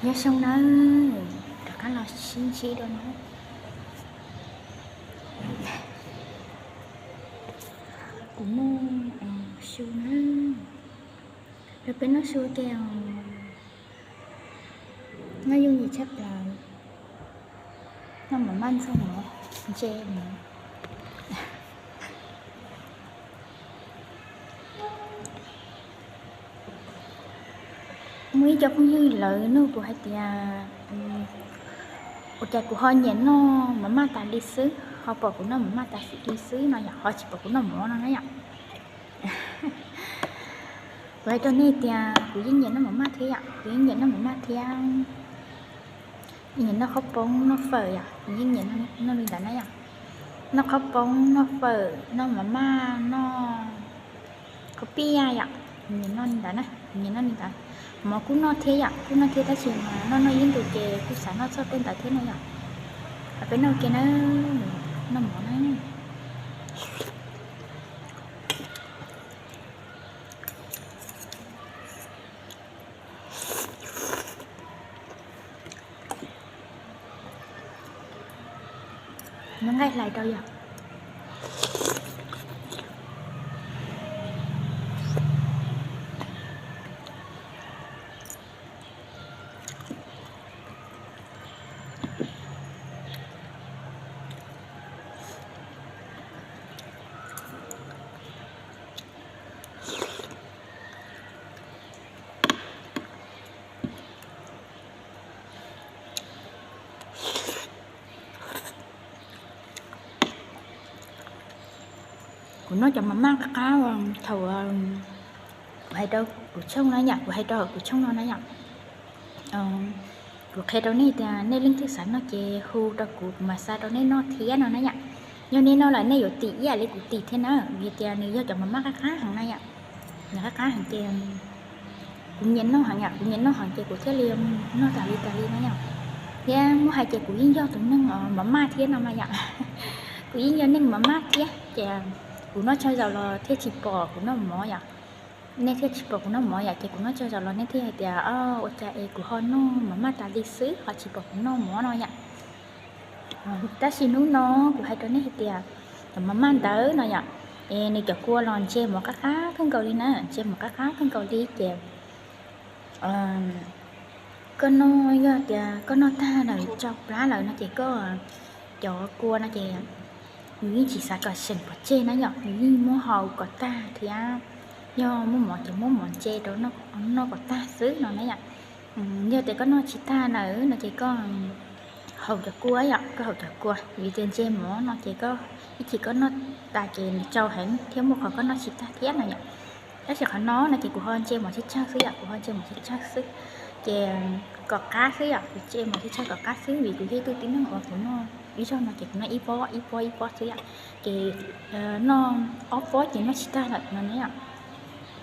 Nyob zoo nawb, rov qab los sib ntsib dua na. Kuv muaj su na, los peb noj su ke os. Noj yooj yim tshaj plaws, noj mam maj ntxoog mov, ntse mov. Muaj ib co phooj ywg lawv nug kuv hais tias, ua cas kuv ho nyiam noj mam maj tas li xwb, ho pom kuv noj mam maj tas li xwb no yom, ho tsis pom kuv noj mov no na yom. Kuv hais rau nej tias kuv yeej nyiam noj mam maj thiab yom, kuv yeej nyiam noj mam maj thiab. Nyiam noj qhaub poob noj fawm yom, kuv yeej nyiam noj li ntawd na yom. Noj qhaub poob noj fawm noj mam maj noj qhaub piaj yom, kuv nyiam noj li ntawd na, kuv nyiam noj li ntawd. Mov kuj noj thiab yom, kuj noj thiab tab sis mas noj noj ib ntus ces kuj xav noj txog tej ntawd thiab na yom. Peb noj ke na, noj mov na. Muab nqaij hlais rau yom. Kuv noj cov mam maj qab qab thaum kuv hais rau kuv tshooj na yom, kuv hais rau hauv kuv tshooj no na yom. Kuv qhia rau nej tias nej leej twg xav noj ces hu rau kuv, kuv mam xa rau nej noj thiab no na yom. Yog nej noj lawm nej yuav tim ib yam li kuv tim thiab na, vim tias nws yog cov mam maj qab qab heev na yom. Nws qab qab heev ces kuv nyiam noj heev yom, kuv nyiam noj heev ces kuv thiaj li noj tas li tas li na yom. Thiab muab hais ces kuv yeej yog tus neeg mam maj thiab no mas yom. Kuv yeej yog neeg mam maj thiab ces kuv noj tsawg zaus los thiaj tsis pom kuv noj mov yom. Nej thiaj tsis pom kuv noj mov yom, ces kuv noj tsawg zaus los nej thiaj hais tias, o, ua cas es kuv ho noj mam maj tas li xwb ho tsis pom kuv noj mov no yom. Tab sis hnub no kuv hais rau nej hais tias cov mam maj ntawd no yom, es nws cov kua los ntse mov qab qab kawg nkaus li na, ntse mov qab qab kawg nkaus li ces koj noj, yog tias koj noj tag lawm tsau plab lawm no ces koj, cov kua no ces nws yeej tsis xav kom seem pov tseg na yom, nws yeej muab haus kom tag thiab. Yog muaj mov ces muab mov ntse rau noj kom tag xwb no na yom. Yog tias koj noj tsis tag lawm no ces koj haus cov kua yom, koj haus cov kua vim tias ntse mov no ces koj ib chim koj noj tas ces nws tsau heev thiab muaj qhov koj noj tsis tag thiab no yom. Tab sis qhov no no ces kuv ho ntse mov tsawg tsawg xwb yom, kuv ho ntse mov tsawg tsawg xwb, ces kom qab xwb yom, kuv ntse mov tsawg tsawg kom qab xwb vim kuv yog ib tug tib neeg uas kuv noj ib zaug no ces kuv noj ib pob ib pob ib pob xwb yom, ces noj ob pob ces noj tsis tag lawm no na yom.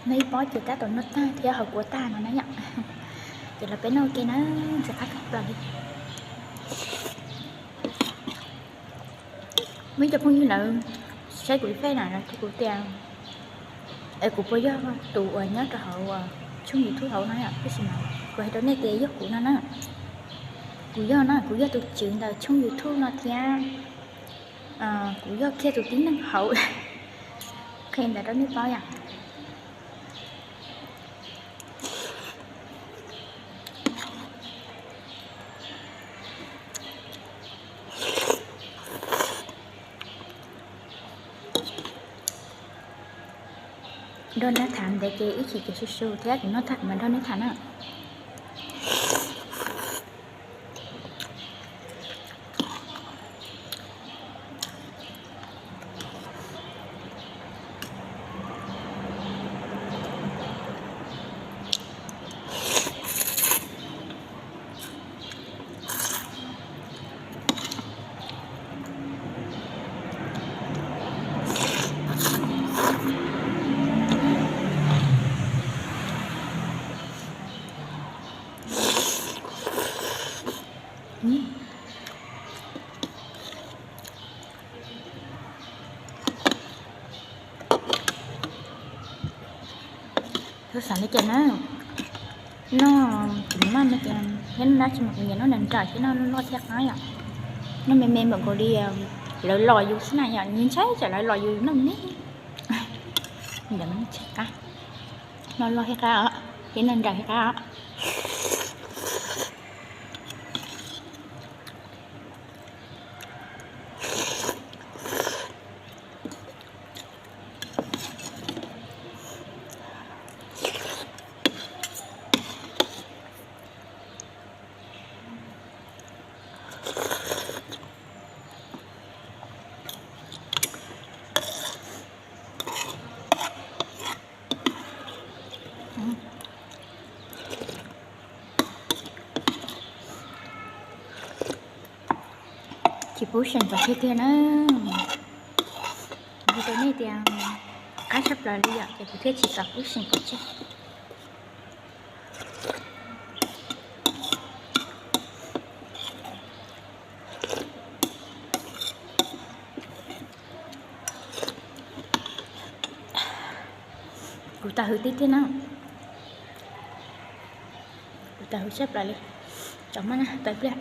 Noj ib pob ces tab tom noj tag thiab haus kua tag no na yom. Ces los peb noj ua ke na, ntxim qab kawg nkaus li. Muaj ib co phooj ywg lawv saib kuv ib pliag na, lawv hais kuv tias es kuv puas yog tus uas nyob rau hauv tshooj YouTube hauv no yom, tab sis mas kuv hais rau nej tias yog kuv no na. Kuv yog na, kuv yog tus tswv ntawm tshooj YouTube no thiab. Kuv yog kiag tus tib neeg hauv. Qhia ntawd rau nej paub yom. Nrog neb tham ntawd ces ib chim ces su su thiab kuv noj tag kuv mam nrog neb tham na. Txhob xav li cas na, Noj cov maj no ces thiab noj dab tsi mas kuv nyiam noj nrawm nrawm thiab noj loj loj thiab qab yom. Noj me me npaum nkaus li lawv los yus xwb na yom, nws ntshai tsam lawv los yus noj me. Ntawm no ntshai qab, loj loj thiab qab os, thiab noj nrawm thiab qab os. Tsis pub seem pov tseg tiag na. Kuv hais rau nej tias qab tshaj plaws li yom, ces kuv thiaj tsis xav pub seem pov tseg. Kuv tas hwv tib thiab na. Kuv tas hwv tshaj plaws li. Tso maj na, tawm pliag.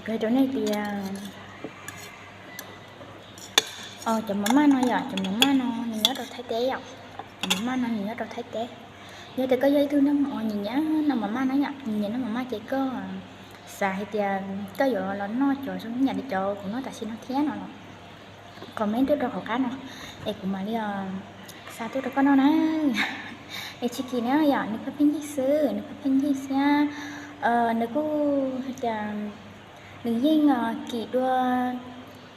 Kuv hais rau nej tias, cov mov maj no yom, cov mov maj no nws nyob rau Thaib teb yom. Cov mov maj no nws nyob rau Thaib teb. Yog tias koj yog ib tug neeg uas nyiam nyiam noj mov maj na yom, nyiam nyiam noj mov maj ces koj xav hais tias koj yuav los noj cov zoo ib yam li cov kuv noj tam sim no thiab no los comment tuaj rau hauv qab no, es kuv mam li xa tuaj rau koj noj na. Es tsis kim na yom, nws pheej pheej yig xwb, nws pheej pheej yig xwb. Nws kuj hais tias nws yeej kim dua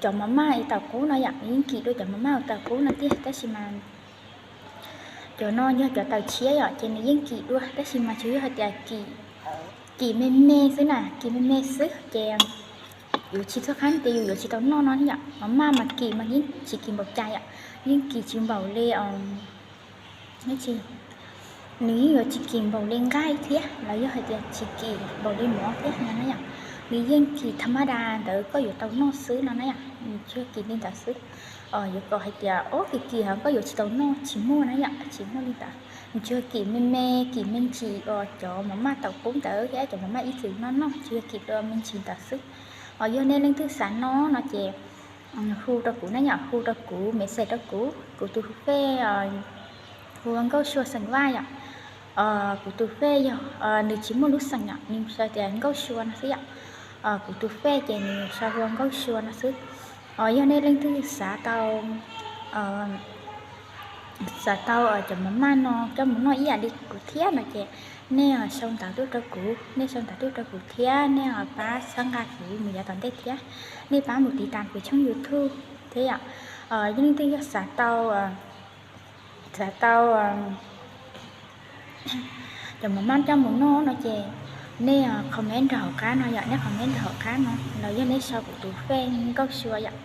cov mov maj uas tawm qub no yom, nws yeej kim dua cov mov maj uas tawm qub no tiag, tab sis mas cov no yog cov tawm tshiab yom, ces nws yeej kim dua, tab sis mas tsuas yog hais tias kim me me xwb na, kim me me xwb ces yuav tsis txog qhov tias yus yuav tsis tau noj no yom. Mov maj mas kim mas yeej tsis kim npaum cas yom, yeej kim tsis npaum li, nws yeej yuav tsis kim npaum li nqaij thiab los yog hais tias tsis kim npaum li mov thiab no na yom. Nws yeej kim tha maj da ntawd koj yuav tau noj xwb no na yom, nws tsuas kim li ntawd xwb. Yuav kom hais tias ob kim kim ho koj yuav tsis tau noj tsis muaj na yom, tsis muaj li ntawd. Nws tsuas yog kim me me, kim me ntsis uas cov mov maj tawm qub ntawd thiab cov mov maj ib txwm noj noj, tsuas yog kim dua me ntsis ntawd xwb. Yog nej leej twg xav noj no ces hu rau kuv na yom, hu rau kuv, message rau kuv, kuv tus Face hu ua Nkauj Sua xeem Vaj yom. Kuv tus Face yog, nws tsis muaj lub xeem yom, nws sau tias Nkauj Sua no xwb yom. Kuv tus Face ces nws sau hu ua Nkauj Sua no xwb. Yog nej leej twg xav tau, xav tau cov mov maj no coj mus noj ib yam li kuv thiab no ces nej sau ntawv tuaj rau kuv, nej sau ntawv tuaj rau kuv thiab nej pab txhawb nqa kuv mus yav tom ntej thiab. Nej pab mus tiv tas kuv tshooj YouTube thiab yom. Yog leej twg yog xav tau, xav tau cov mov maj coj mus noj no ces nej comment rau hauv qab no yom, nej comment rau hauv qab no los yog nej sau kuv tus Face Nkauj Sua yom.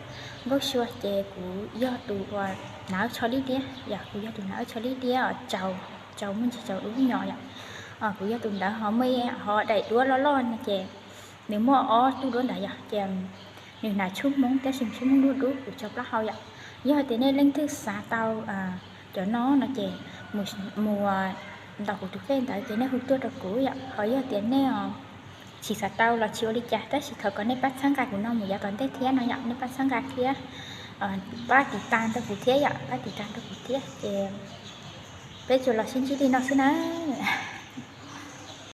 Nkauj Sua ces kuv yog tus uas hnav tsho liab diab yom, kuv yog tus hnav tsho liab diab, tsaus muaj ntsis tsaus dub nyom yom. Kuv yog tus ntawd, ho muaj ho daim duab loj loj no ces nws muaj ob tug duab ntawd yom, ces nws hnav tshoob Hmoob tab sis tshoob Hmoob dub dub, kuv tso plaub hau yom. Yog hais tias nej leej twg xav tau cov no no ces mus ntaus kuv tus Face ntawd ces nej hu tuaj rau kuv yom. Ho yog tias nej tsis xav tau los tsis ua li cas, tab sis thov kom nej pab txhawb nqa kuv no mus yav tom ntej thiab no yom, nej pab txhawb nqa thiab, pab tiv tas rau kuv thiab yom, pab tiv tas rau kuv thiab ces peb tsuas los sib ntsib li no xwb nawb.